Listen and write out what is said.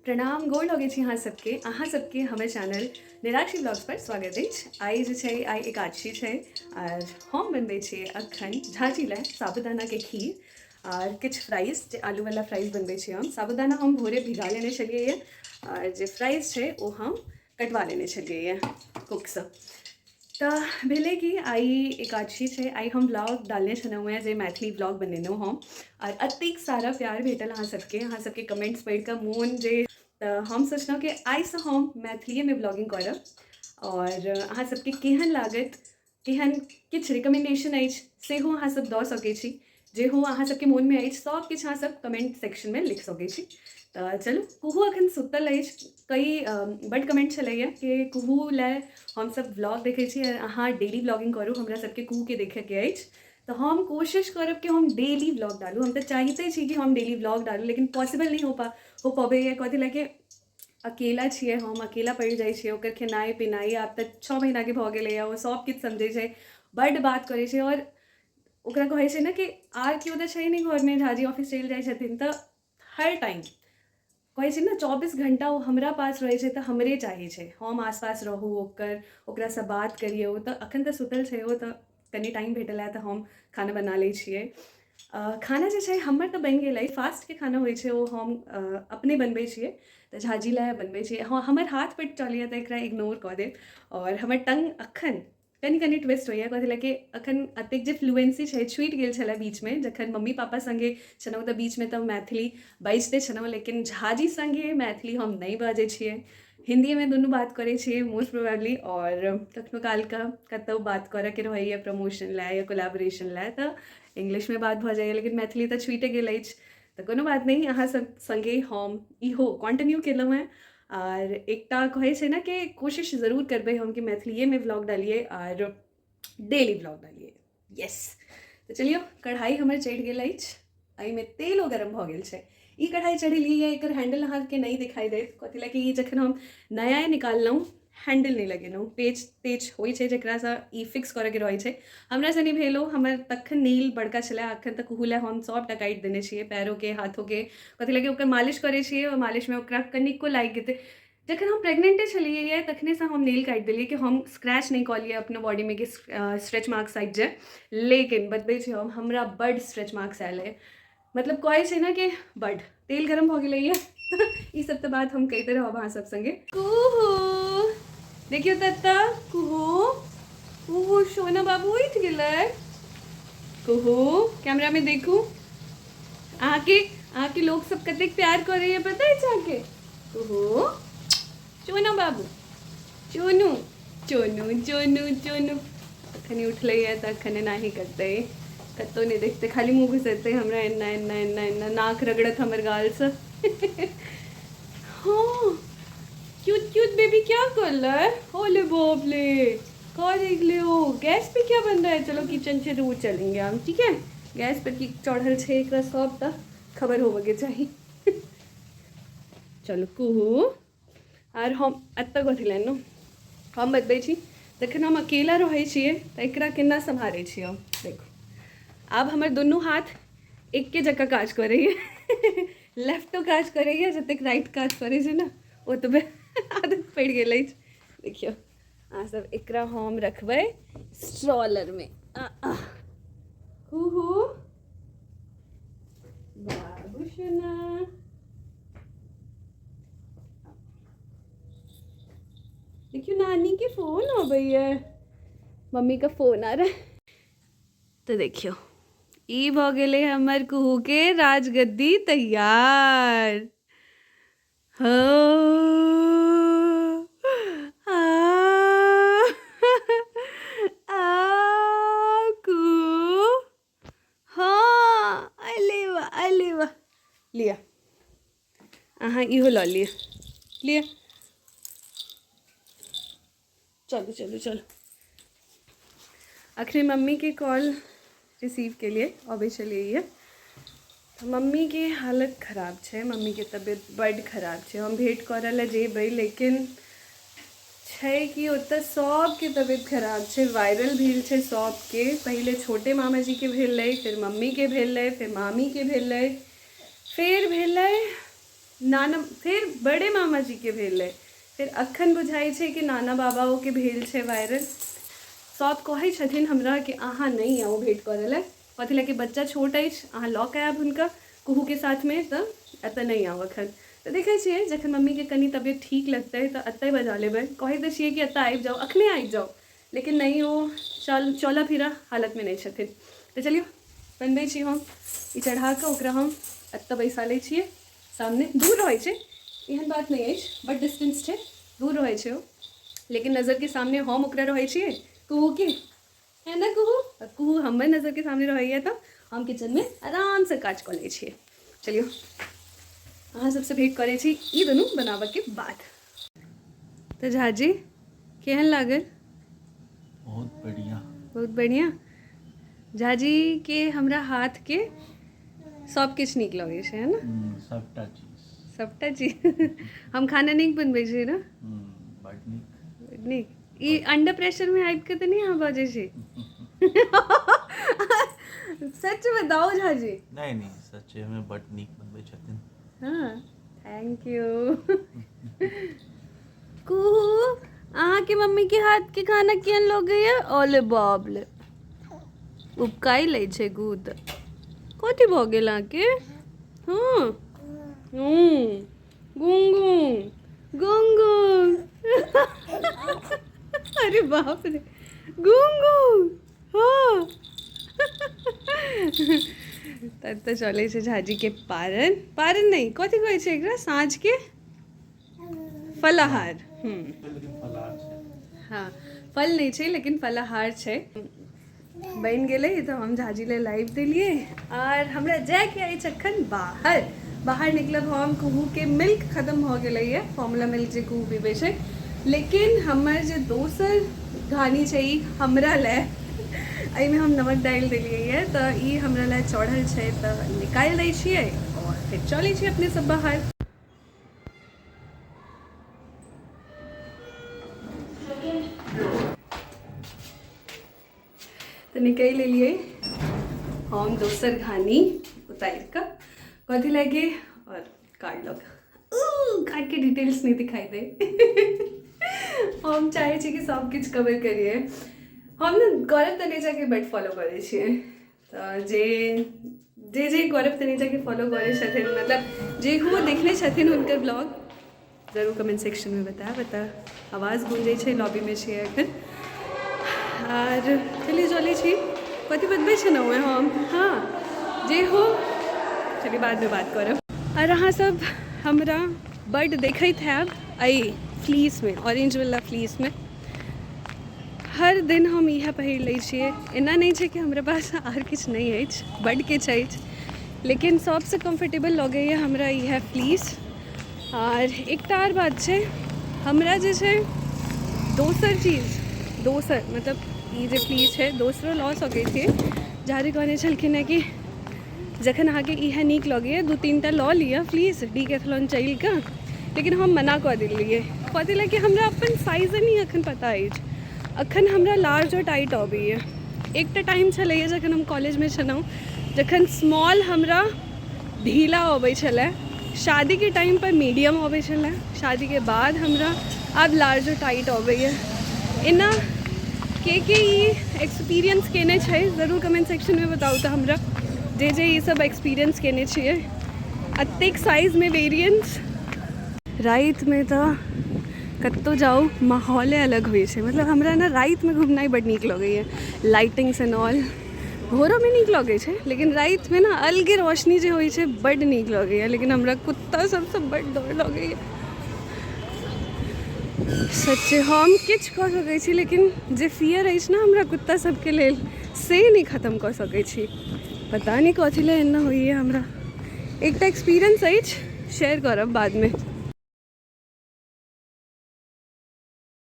प्रणाम, गोर लगै छी अहाँ सबके हमर चैनल निराक्षी ब्लॉग्स पर स्वागत अछि। आइ जे छै, आइ एकादशी छै आर हम बनबै छियै अखन झाजी लए साबूदानाके खीर आर किछु फ्राइज, जे आलूवला फ्राइज बनबै छियै हम। साबूदाना हम भोरे भिगा लेने छलियै आर जे फ्राइज छै ओ हम कटवा लेने छलियै कुकसँ। तऽ भेलै कि आइ एकादशी छै, आइ हम ब्लॉग डालने छलहुँ हेँ जे मैथिली ब्लॉग बनेलहुँ हम आर एतेक सारा प्यार भेटल अहाँ सबके कमेंट्स पढ़िकऽ मोन जे, तऽ हम सोचलहुँ कि आइसँ हम मैथिलीएमे ब्लॉगिंग करब आओर अहाँ सबके केहन लागत, केहन किछु रिकमेंडेशन अछि सेहो अहाँ सब दऽ सकै छी, जेहो अहाँ सबके मोनमे अछि सब किछु अहाँ सब कमेंट सेक्शनमे लिख सकै छी। तऽ चलू, कुहू अखन सुतल अछि। कई बड कमेंट छलैए कि कुहू लए हमसब ब्लॉग देखै छी, अहाँ डेली ब्लॉगिंग करू, हमरा सबके कुहूके देखैके अछि। तऽ हम कोशिश करब कि हम डेली ब्लॉग डालू। हम तऽ चाहिते छी कि हम डेली ब्लॉग डालू, लेकिन पॉसिबल नहि हो पबैए, कथी लए कि अकेला छियै हम, अकेला पड़ि जाइ छियै। ओकर खेनाइ पिनाइ आब तऽ 6 महीनाके भऽ गेलैए, ओ सब किछु समझै छै, बड्ड बात करै छै। आओर ओकरा कहै छै ने कि आर केओ तऽ छै नहि घरमे, झाजी ऑफिस चलि जाइ छथिन, तऽ हर टाइम कहै छै ने 24 घण्टा ओ हमरा पास रहै छै, तऽ हमरे चाहै छै हम आसपास रहू ओकर, ओकरासँ बात करियौ। तऽ अखन तऽ सुतल छै ओ, तऽ कनि टाइम भेटल है तऽ हम खाना बना लै छियै। खाना जे छै हमर तऽ बनि गेल अछि। फास्टके खाना होइ छै ओ हम अपने बनबै छियै, तऽ झाजी लए बनबै छियै। हँ, हमर हाथ पेट चलैए तऽ एकरा इग्नोर कऽ देब। आओर हमर टंग अखन कनि कनि ट्विस्ट होइए, कथी लए कि अखन एतेक जे फ्लुएंसी छै छुटि गेल छलै बीचमे। जखन मम्मी पापा सङ्गे छलहुँ तऽ बीचमे तऽ मैथिली बाजिते छलहुँ, लेकिन झाजी सङ्गे मैथिली हम नहि बाजै छियै, हिन्दीमे दुनू बात करै छियै मोस्ट प्रोबेबली। आओर कखनो कालके कतहु बात करऽके रहैए प्रमोशन लए या कोलैबोरेशन लए तऽ इंग्लिशमे बात भऽ जाइए, लेकिन मैथिली तऽ छुटि गेल अछि। तऽ कोनो बात नहि, अहाँ सब सङ्गे हम इहो कॉन्टिन्यू केलहुँ हेँ। आर एकटा कहै छै ने कि कोशिश जरूर करबै हम कि मैथिलीएमे व्लॉग डालियै आर डेली व्लॉग डालियै। यस, तऽ चलियौ, कढ़ाइ हमर चढ़ि गेल अछि, एहिमे तेलो गरम भऽ गेल छै। ई कढ़ाइ चढ़ेलियै, एकर हैंडल अहाँके नहि दिखाई देत, कथी लए कि ई जखन हम नया निकाललहुँ हैंडल नहि लगेलहुँ। पेच तेच होइ छै जकरासँ ई फिक्स करऽके रहै छै, हमरासँ नहि भेल ओ। हमर तखन नील बड़का छलै, अखन तक ओहू लए हम सभटा काटि देने छियै, पैरोके हाथोके, कथी लए कि ओकर मालिश करै छियै, ओहि मालिशमे ओकरा कनिको लागि जेतै। जखन हम प्रेग्नेंटे छलियै तखनेसँ हम नील काटि देलियै कि हम स्क्रैच नहि कऽ लिअ अपना बॉडीमे कि स्ट्रेच मार्क्स आबि जाय। लेकिन बतबै छी हम, हमरा बड्ड स्ट्रेच मार्क्स आयल अइ, मतलब कहै छै ने कि बड्ड। तेल गरम भऽ गेलैए, ई सब तऽ बात हम कहिते रहब अहाँ सब संगे। कुहू देखियौ तऽ कुहू, कुहू सोना बाबू उठि गेलै। कुहू कैमरा में देखू, अहाँके लोक सब कतेक प्यार करैए पता अछि अहाँके? कुहू सोना बाबू, चोनू चोनू चोनू चोनू। अखन उठलैए तऽ अखन एनाही करतै, कतहु नहि देखतै, खाली मुँह घुसेतै हमरा एना एना एना एना, नाक रगड़त हमर गालसँ। हाँ क्यूट क्यूट बेबी क्या कर रहा है? ओले बाप रे, कहाँ देख ले हो? गैस पे क्या बन रहा है? चलो किचन से दूर चलेंगे हम, ठीक है? गैस पर की चढ़ल छै एकरा सब तऽ खबर होबे के चाही। चलो कुहू, आर हम एतऽ कथी लए एलहुँ हम बतबै छी। जखन हम अकेला रहै छियै तऽ एकरा केना सम्हारै छियै हम, देखू। आब हमर दुनू हाथ एके जकाँ काज करैए, लेफ्टो काज करैए जतेक राइट काज करै छै ने ओतबे, आदत पड़ि गेल अछि। देखियौ अहाँ सब, एकरा हम रखबै स्ट्रॉलरमे। कुहू बाबू सोना, देखियो नानी के फोन अबैया, मम्मी का फोन आ रहा है। तऽ देखियौ ई भऽ गेलै हमर कुहू के राजगद्दी तैयार। हो आ आ कुहू, हाँ अले वाह अले वाह। लिअ अहाँ इहो लऽ लिअ, लिअ, चलू चलू चलू। अखने मम्मीके कॉल रिसीव केलियै, अबै छलियै। मम्मीके हालत खराब छै, मम्मीके तबियत बड्ड खराब छै। हम भेँट करऽ लए जेबै, लेकिन छै कि ओतऽ सबके तबियत खराब छै, वायरल भेल छै सबके। पहिले छोटे मामाजीके भेलै, फेर मम्मीके भेलै, फेर मामीके भेलै, फेर भेलै नाना फेर बड़े मामाजीके भेल रहै, फेर अखन बुझाइ छै कि नाना बाबाओके भेल छै वायरल। सब कहै छथिन हमरा कि अहाँ नहि आउ भेँट करै लए, कथी लए कि बच्चा छोट अछि, अहाँ लऽ कऽ आयब हुनका कुहूके साथमे, तऽ एतऽ नहि आउ अखन। तऽ देखै छियै जखन मम्मीके कनि तबियत ठीक लगतै तऽ एतहि बजा लेबै। कहै तऽ छियै कि एतऽ आबि जाउ, अखने आबि जाउ, लेकिन नहि, ओ चलऽ फिरऽ हालतमे नहि छथिन। तऽ चलियौ बनबै छी हम ई चढ़ा कऽ ओकरा हम एतऽ बैसा लै छियै सामने। दूर रहै छै, एहन बात नहि अछि, बट डिस्टेंस छै, दूर रहै छै ओ, लेकिन नजरके सामने हम ओकरा रहै छियै कुहूके, है ने कुहू? कुहू हमर नजरके सामने रहैए तऽ हम किचनमे आरामसँ काज कऽ लै छियै। चलियौ अहाँ सबसँ भेँट करै छी ई दुनू बनाबऽके बाद। तऽ झाजी केहन लागल? बहुत बढ़िया। बहुत बढ़िया। झाजी के हमरा हाथ के सब किछु नीक लगै छै, है ने? सबटा चीज। सबटा चीज। हम खाना नीक बनबै छियै ने? बड नीक। बड नीक। ई अंडर प्रेशर में आबि के तऽ नहि अहाँ बजै छी? सच बताउ झाजी। नहि नहि, सच्चे में बड नीक बनबै छथिन। हाँ, thank you. कुहू, अहाँके मम्मी के हाथ के खाना केहन लगैया? ओले बाबले, उपकाइ लै छै कुहू। तऽ कथी भऽ गेल अहाँके? हँ हूँ, गुंग गुंग गुंग गुंग, अरे बाप रे, गुंग गुंग। हँ, तब तऽ चलै छै झाजीके पारन। पारन नहि, कथी कहै छै एकरा? साँझके फलाहार। हँ, फल नहि छै लेकिन फलाहार छै। बनि गेलै तऽ हम झाजी लए लाबि देलियै। आर हमरा जायके अछि अखन बाहर। बाहर निकलब हम, कुहूके मिल्क खत्म भऽ गेलैए, फॉर्मूला मिल्क जे कुहू पीबै छै, लेकिन हमर जे दोसर घानी छै ई हमरा लए, एहिमे हम नमक डालि देलियै ये, तऽ ई हमरा लए चढ़ल छै, तऽ निकालि दै छियै आओर फेर चलै छी अपने सब बाहर। तऽ निकलि एलियै हम दोसर घानी उतारि कऽ, कथी लागे और कार्ड लऽ कऽ। कार्डके डिटेल्स नहि दिखाई दे। हम चाहै छी कि सब किछु कवर करियै। हम ने गौरव तनेजाके बड्ड फॉलो करै छियै, तऽ जे जे जे गौरव तनेजाके फॉलो करै छथिन, मतलब जे हो देखने छथिन हुनकर ब्लॉग, जरूर कमेंट सेक्शनमे बतायब। एतऽ आवाज गूंजै छै, लॉबीमे छियै एखन। आर चलिए चलै छी। कथी बनबै छै ने हम? हाँ, जे हो, चलिए बादमे बात करब। आर अहाँ सब हमरा बड्ड देखैत हैब एहि फ्लीसमे, ऑरेंजवला फ्लीसमे। हर दिन हम इएह पहिर लै छियै। एना नहि छै कि हमरा पास आर किछु नहि अछि, बड्ड किछु अछि, लेकिन सबसँ कम्फर्टेबल लगैए हमरा इएह फ्लीस। आर एकटा आर बात छै, हमरा जे छै दोसर चीज, दोसर मतलब ई जे फ्लीस छै दोसरो लऽ सकै छियै। झाजी कहने छलखिन हेँ कि जखन अहाँके इएह नीक लगैए 2-3 टा लऽ लिअ फ्लीस डीकैथलॉन चलि कऽ, लेकिन हम मना कऽ देलियै। कथी लए कि हमरा अपन साइजे नहि अखन पता अछि। अखन हमरा लार्ज आओर टाइट अबैए। एकटा टाइम छलैए जखन हम कॉलेजमे छलहुँ, जखन स्मॉल हमरा ढीला अबै छलै, शादीके टाइमपर मीडियम अबै छलै, शादीके बाद हमरा आब लार्ज आओर टाइट अबैए। एना के के ई एक्सपीरियंस केने छै, जरूर कमेंट सेक्शनमे बताउ तऽ हमरा, जे जे ई सब एक्सपीरियंस केने छियै एतेक साइजमे वेरिएंस। रातिमे तऽ कतहु जाउ माहौले अलग होइ छै। मतलब हमरा ने रातिमे घुमनाइ बड्ड नीक लगैए, लाइटिंग्स एंड ऑल। भोरोमे नीक लगै छै, लेकिन रातिमे ने अलगे रोशनी जे होइ छै बड्ड नीक लगैए। लेकिन हमरा कुत्ता सबसँ बड्ड डर लगैए सच्चे। हम किछु कऽ सकै छी, लेकिन जे फियर अछि ने हमरा कुत्ता सबके लेल, से नहि खत्म कऽ सकै छी। पता नहि कथी लए एना होइए हमरा। एकटा एक्सपीरियंस अछि, शेयर करब बादमे।